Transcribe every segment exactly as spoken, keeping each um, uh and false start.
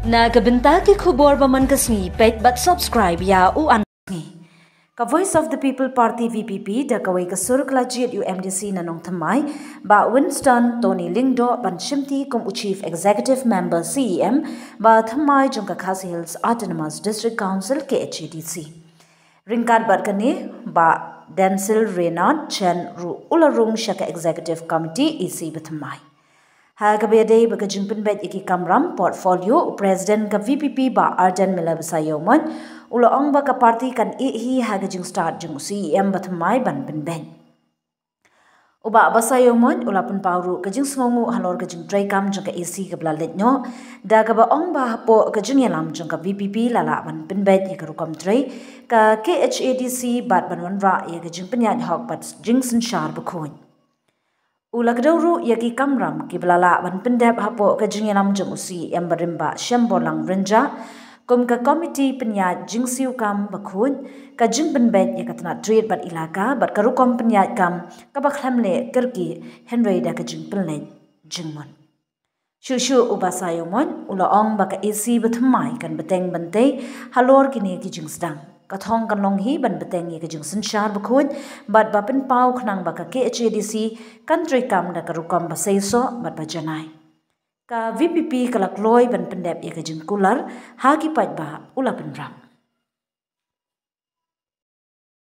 Na ka bynta ki khubor ba man ka sngi, peit bad subscribe ïa u an sngi. Ka Voice of the People Party V P P da kawei ka sur ka la jied ïa u M D C na Nongthymmai, Bah Winston Tony Lyngdoh ban shimti kum u Chief Executive Member C E M ba thymmai jong ka Khasi Hills Autonomous District Council K H A D C. Ryngkat bad kane, Bah Denzil Reynard Chen ruh u la rung sha ka Executive Committee E C ba thymmai. Ha kaba ïadei bad ka jingpynbeit ïa ki kamram portfolio, u President ka V P P Bah Ardent Miller Basaiawmoit u la ong ba ka party kan ïeh hi ha ka jingstad jong u C E M ba thymmai ban pynbeit. U Bah Basaiawmoit u la pynpaw ruh ka jingsngewnguh halor ka jingtrei kam jong ka E C kaba la leit noh, da kaba ong ba hapoh ka jingïalam jong ka V P P la lah ban pynbeit ïa ka rukom trei ka K H A D C bad ban wanrah ïa ka jingpynïaid hok bad jingsynshar bakhuid. U la kdew ruh ïa ki kamram kiba la lah ban pyndep hapoh ka jingïalam jong u C E M barim Bah Shemborlang Rynjah, kum ka komiti pynïaid jingsiew kam bakhuid, ka jingpynbeit ïa ka tnat trade bad elaka bad ka rukom pynïaid kam kaba khlem leh kyrkieh hynrei da ka jingpynleit jingmut. Shuh shuh u Basaiawmoit u la ong ba ka E C ba thymmai kan bteng ban tei halor kine ki jingsdang. Ka thong kan long hi ban bteng ïa ka jingsynshar bakhuid bad ba pynpaw khnang ba ka K H A D C kan treikam da ka rukom ba seisoh bad ba janai. Ka V P P ka la kloi ban pyndep ïa ka jingkular ha ki paidbah, u la pynrap.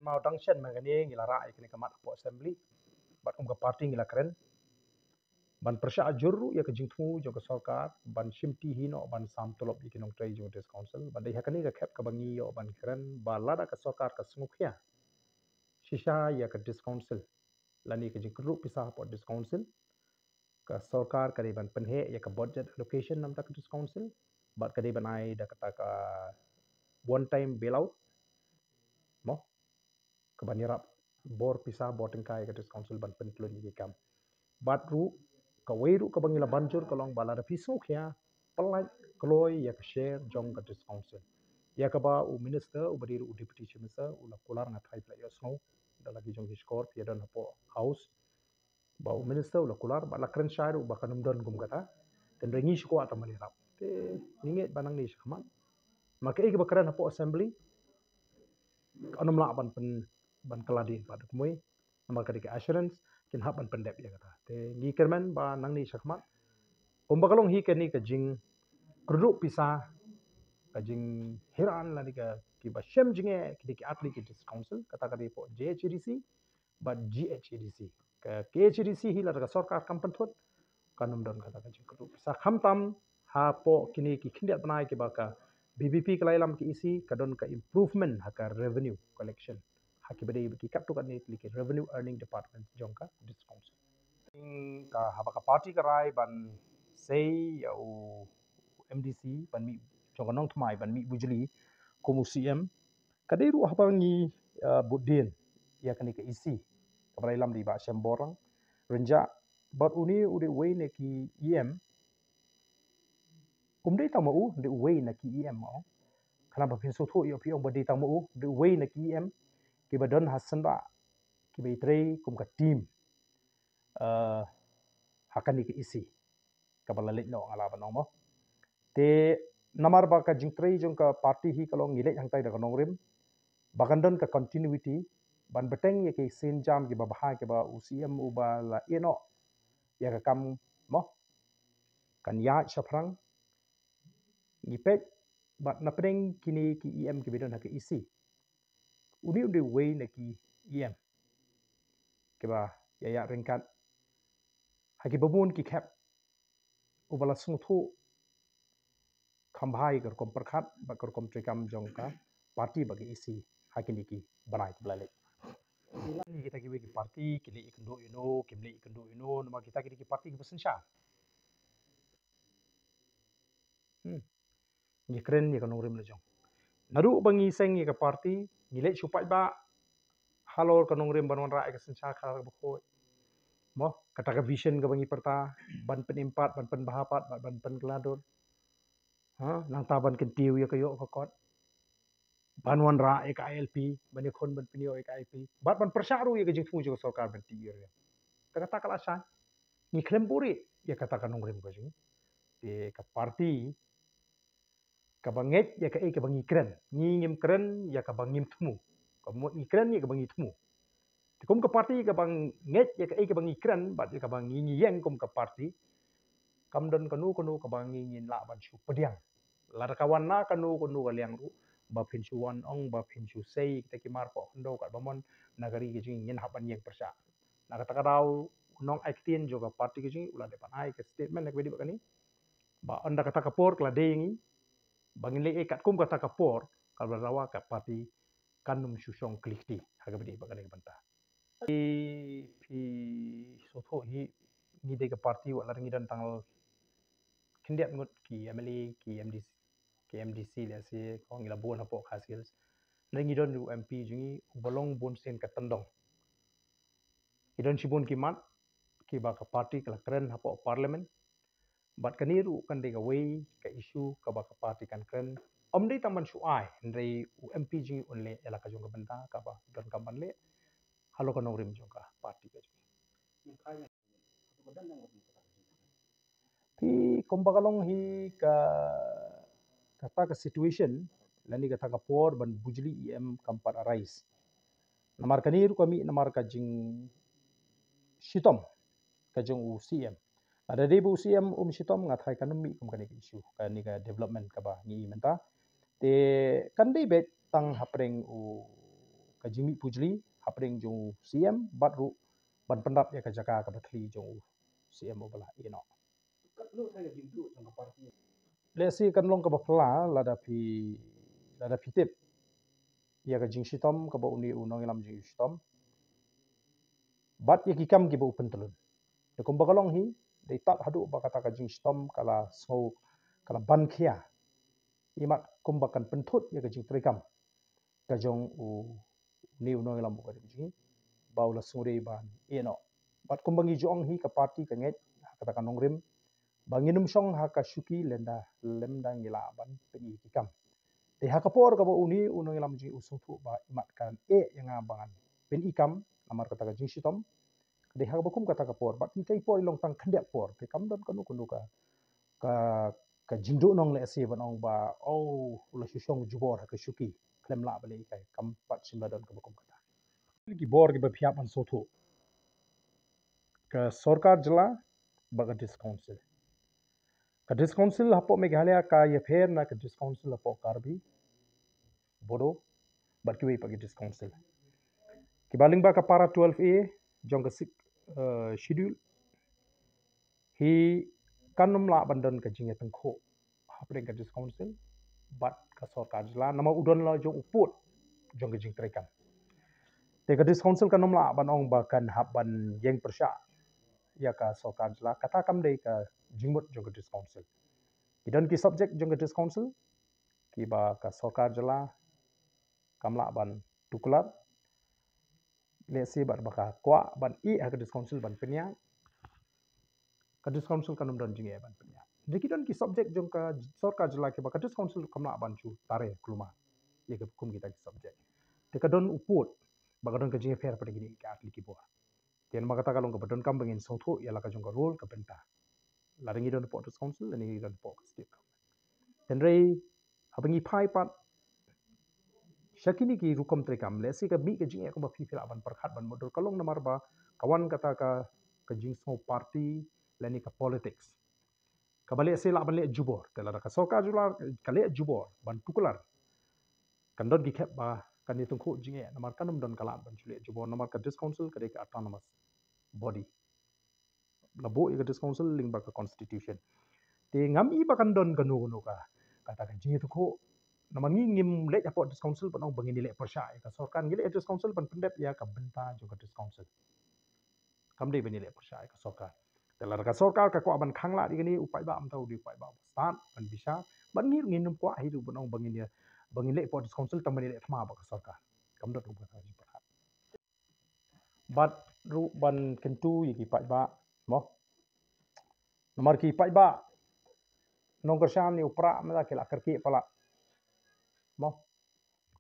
Mawdang shen ma kane ngi la rah ïa kane ka mat hapoh assembly. Bad kum ka party ngi la kren ban pyrshah jur ruh ïa ka jingthmu jong ka sorkar ban shimti hi noh ban sam tulop ïa ki nongtrei jong ka District Council. Bad dei ha kane ka khep kaba ngi ïoh ban kren ba lada ka sorkar ka sngewkhia shisha ïa ka District Council lane ka jingkyrduh pisa hapoh District Council, ka sorkar ka dei ban pynheh ïa ka budget allocation namar ka District Council, bad ka dei ban ai da kata ka one time bailout, mo, ka ban ïarap bor pisa bor tyngka ïa ka District Council ban pynthlun ïa ki kam. Bad ruh kawei ruh kaba ngi la ban jur ka long ba lada phi sngewkhia, pyllait kloi ïa ka share jong ka District Council. Ïa kaba u minister uba dei ruh u Deputy Chief Minister u la kular, nga tharai phi la ïohsngew da la ki jong ki shkor phi ïa don hapoh House, ba u minister u la kular bad la kren shai ruh ba kan ym don kum kata. Tangba ngi shu kwah tang ban ïarap. Te ngi ngeit ba nangne shakhmat, ma kaei kaba kren hapoh assembly, kan ym lah ban pyn, ban kylla dien pat da kumwei. Namar ka dei ka assurance, kin hap ban pyndep ïa kata. Te ngi kyrmen ba nangne shakhmat, kumba ka long hi kane ka jingkyrduh pisa, ka jinghiran lane ka kiba shem jingeh, ki dei ki athlete ki District Council, kata ka dei hapoh J H A D C bad G H A D C. Ka K H A D C hi lada ka sorkar kam pynthut, kan ym don kata ka jingkyrduh pisa. Khamtam hapoh kine ki khyndiat bnai kiba ka V P P ka la ïalam ka E C, ka don ka improvement ha ka revenue collection ha kiba dei ki katto katne tylli ki revenue earning department jong ka District Council. Ka haba ka party ka rai ban sei ïa u M D C ban mih jong ka Nongthymmai ban mih bujli kum u C M, ka dei ruh haba ngi, uh, bud dien ïa kane ka E C kaba la ïalam da i Bah Shemborlang Rynjah. Bad une u dei uwei na ki E M, um dei tang ma u, dei uwei na ki E M, mo. Khnang ba phin sngewthuh ïa phi ong ba dei tang ma u, dei uwei na ki E M kiba don ha syndah kiba ïatrei kum ka team, uh, ha kane ka E C kaba la leit noh, nga lah ban ong, mo. Te namar ba ka jingtrei jong ka party hi ka long ngi leit hangtai da ka nongrim ba kan don ka continuity ban bteng ïa ki sienjam kiba bha kiba u C M uba la ïeh noh ïa ka kam, mo, kan ïaid shaphrang. Ngi peit bad na pdeng kine ki E M kiba don ha ka E C, une u dei uwei na ki E M kiba ïaid ryngkat ha kiba bun ki khep, uba la sngewthuh kham bha ïa ka rukom pyrkhat bad ka rukom treikam jong ka party bad ka E C ha kine ki bnai kiba la leit. Kita kiwei ki party ki leh ïakynduh ïano, kim leh ïakynduh ïano, namar kita ki dei ki party kiba synshar. Hmm. Ngi kren ïa ka nongrim la jong. Naduh ba ngi seng ïa ka party, ngi leit shu paidbah halor ka nongrim ban wanrah ïa ka synshar khadar kaba khuid. Mo, kata ka vision kaba ngi pyrta, ban pynim pat, ban pynbha pat, ban, ban pynkylla dur. Ha, nangta ban kyntiew ïa ka ïoh ka kot. Ban wanrah ïa ka I L P, ban ïakhun ban pynïoh ïa ka I L P. Bad ban pyrshah ruh ïa ka jingthmu jong ka sorkar ban tih ïa ka. Te kata ka la shai. Ngi khlem buhrieh ïa kata ka nongrim ka jong ngi. Te ka party kaba ngeit ïa kaei kaba ngi kren. Ngi ngim kren ïa kaba ngim thmu. Ka mut ngi kren ïa kaba ngi thmu. Te kum ka party kaba ngeit ïa kaei kaba ngi kren bad ïa kaba ngi, ngi ïeng kum ka party, kam don kano kano kaba ngi ngin lah ban shu pdiang. Lada ka wan na kano kano ka liang ruh, ba phin shu wan ong, ba phin shu sei kita ki mar poh khyndew katba mon na ka ri ka jong ngi, ngin hap ban ïeng pyrshah. Na kata ka daw u nongai ktien jong ka party ka jong ngi u la dep ban ai ka statement na kaba ïadei bad kane, ba ynda kata ka por ka la dei ïa ngi ba ngin leh ei katkum kata ka por, kaba dawa ka party kan ym shu shong kli kti ha kaba ïadei bad kane ka bynta. Phi, phi sngewthuh hi, ngi dei ka party wat la ngi don tang khyndiat ngut ki M L A, ki M D C, ki M D C lehse, ko ngi la bun hapoh Khasi Hills. Ngi don u M P jong ngi uba long bun sien ka tyndong. Ki don shibun ki mat kiba ka party ka la kren hapoh parliament. Bad kane ruh kan dei kawei ka issue kaba ka party kan kren. Ym dei tang ban shu ai, hynrei u M P jong ngi un leh ïa la ka jong ka bynta kaba donkam ban leh halor ka nongrim jong ka party ka jong ngi. Phi, kumba ka long hi ka, kata ka situation lane kata ka por ban bujli E M kam pat arise. Namar kane ruh ka mih namar ka jingshitom ka jong u C M. Lada dei ba u C M um shitom, nga tharai kan ym mih kum kane ka issue, kane ka development kaba ngi i mynta. Te kan dei beit tang hapdeng u, ka jingmih pujli hapdeng jong u C M bad ruh ban pyndap ïa ka jaka kaba thli jong u C M uba la ïeh noh. Lehse kan long kaba phylla lada phi, lada phi tip ïa ka jingshitom kaba une u nongïalam jong ngi u shitom bad ïa ki kam kiba u pyntlun. Te kumba ka long hi, dei tad haduh ba kata ka jingshitom ka la sngew, ka la ban khia, imat kumba kan pynthut ïa ka jingtrei kam ka jong u, une u nongïalam uba dei jong ngi, ba u la sngewdei ban ïeh noh. Bad kumba ngi ju ong hi, ka party ka ngeit ha kata ka nongrim ba ngin ym shong ha ka shuki lymda, lymda ngi lah ban pyni ki kam. Te ha ka por kaba une u nongïalam jong ngi u sngewthuh ba imat kan eh ïa nga ba ngan pyni kam namar kata ka jingshitom, ka dei ha kaba kum kata ka por. Bad kita i por i long tang khyndiat por, te kam don kano kano ka, ka, ka jingduhnong lehse ban ong ba, oh, u la shu shong jubor ha ka shuki, khlem lah ban leh ei ei, kam pat shym la don kaba kum kata. Ki bor kiba phi hap ban sngewthuh, ka sorkar jylla bad ka District Council. Ka District Council hapoh Meghalaya ka ïapher na ka District Council hapoh Karbi, Bodo bad kiwei pat ki District Council. Kiba lyngba ka para twelve A jong ka sixth, eh, schedule, hi kan ym lah ban don ka jingïatyngkhuh hapdeng ka District Council bad ka sorkar jylla namar u don la jong u pud jong ka jingtrei kam. Te ka District Council kan ym lah ban ong ba kan hap ban ïeng pyrshah ïa ka sorkar jylla, kata kam dei ka jingmut jong ka District Council. Ki don ki subject jong ka District Council kiba ka sorkar jylla kam lah ban tuklar, lehse bad ba ka kwah ban ïeh ha ka District Council ban pynïaid, ka District Council kan ym don jingeh ban pynïaid. Hynrei ki don ki subject jong ka sorkar jylla kiba ka District Council kam lah ban shu tare kulmar ïa ka kum kita ki subject. Te ka don u pud ba ka don ka jingïapher pat ïa kine ki ar tylli ki bor. Te namar kata ka long kaba donkam ba ngin sngewthuh ïa la ka jong ka role ka bynta. Lada ngi don hapoh District Council, lada ngi don hapoh ka State Government. Hynrei haba ngi phai pat sha kine ki rukom treikam, lehse ka mih ka jingeh kumba phi, phi lah ban pyrkhat ban mutdur, ka long namar ba ka wan kata ka, ka jingsngew party lane ka politics. Kaba lehse lah ban leh jubor, te lada ka sorkar jylla ka leh jubor ban tuklar, kan don ki khep ba kan ïatyngkhuh jingeh namar kan ym don ka lad ban shu leh jubor namar ka District Council ka dei ka autonomous body. La buh ïa ka District Council lyngba ka Constitution. Te ngam i ba kan don kano kano ka, kata ka jingïatyngkhuh. Namar ngi ngim leit hapoh District Council ban ong ba ngin ïaleh pyrshah ïa ka sorkar, ngi leit District Council ban pyndep ïa ka bynta jong ka District Council. Kam dei ban ïaleh pyrshah ïa ka sorkar. Te lada ka sorkar ka kwah ban khanglad ïa kane, u paidbah mynta u dei u paidbah ba stad ban bishar. Bad ngi ruh ngin ym kwah hi ruh ban ong ba ngin ïa, ba ngin leit hapoh District Council tang ban ïaleh thma bad ka sorkar. Kam don ruh kata ka jingpyrkhat. Bad ruh ban kyntu ïa ki paidbah, mo. Namar ki paidbah nongkyrshan ïa u Prah mynta ki la kyrkieh palat, mo.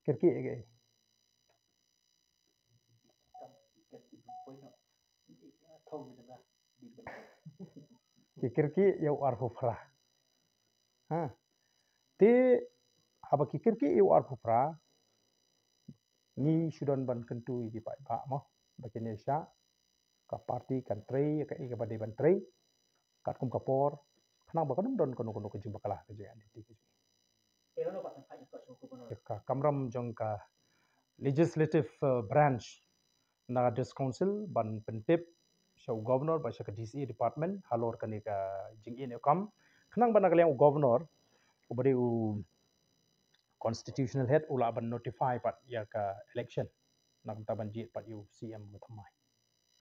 Kyrkieh ïa ki. Ki kyrkieh ïa u Arphew Prah. Ha. Te Haba ki kyrkieh ïa u arphew phra, ngi shu don ban kyntu ïa ki paidbah mo, ba kin ïa shah, ka party kan trei ïa kaei kaba dei ban trei, katkum ka por, khnang ba kan ym don kano kano ka jingbakla ka jong ka identity ka jong ngi. Ïa ka kamram jong ka legislative, uh, branch na ka District Council ban pyntip sha u Governor bad sha ka D C A department halor kane ka jingïaid kam, khnang ba na ka liang u Governor uba dei u constitutional head u lah ban notify pat ïa ka election, na ka bynta ban jied pat ïa u C M uba thymmai.